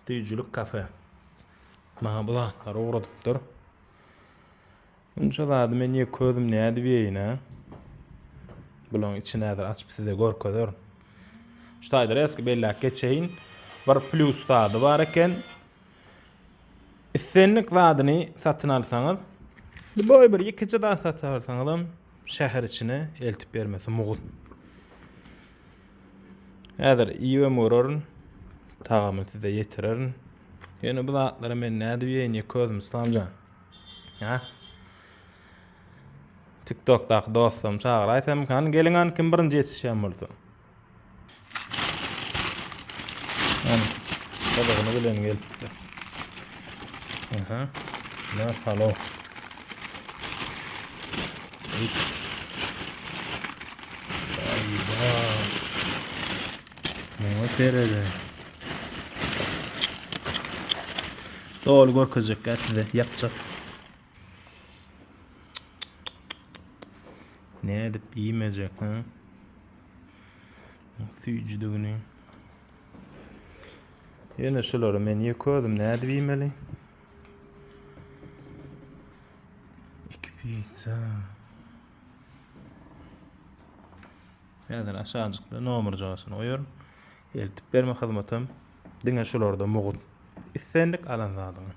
Süýjülik kafe. Maňa bu zatlary ugradypdyr. Munça zady men ýeke özüm nädip iýeýin, a? Bularyň içini häzir açyp size görkezerin. Şu taýda reski belläp geçeýin. Bir plýus zady bar eken. Islendik zadyny satyn alsaňyz, boý bir ýekeje zat satyn alsaňyzam şäher içine eltip bermesi mugt. Häzir iýibem görerin. Tagamyny size ýetirerin. Ýöne bu zatlary men nädip iýeýin ýeke özüm Yslamjan. Ha? TikTokdaky dostlarymy çagyraýsam, hany geliň hany kim birinji ýetişýän bolsa. Hany, gyzygyny bilen gelipdir. Aha. Ne palaw. Aýda. Muňa serede. Doly görkezjekkä size ýapjak. Nädip iýmejek, ha? Süýjüdigini. Ýöne şulary men ýeke özüm nädip iýmeli? Iki pizza. Häzir aşajykda nomerjagasyny goýaryn. Eltip berme hyzmatam diňe şularda mugt. Islendik alan zadyňy.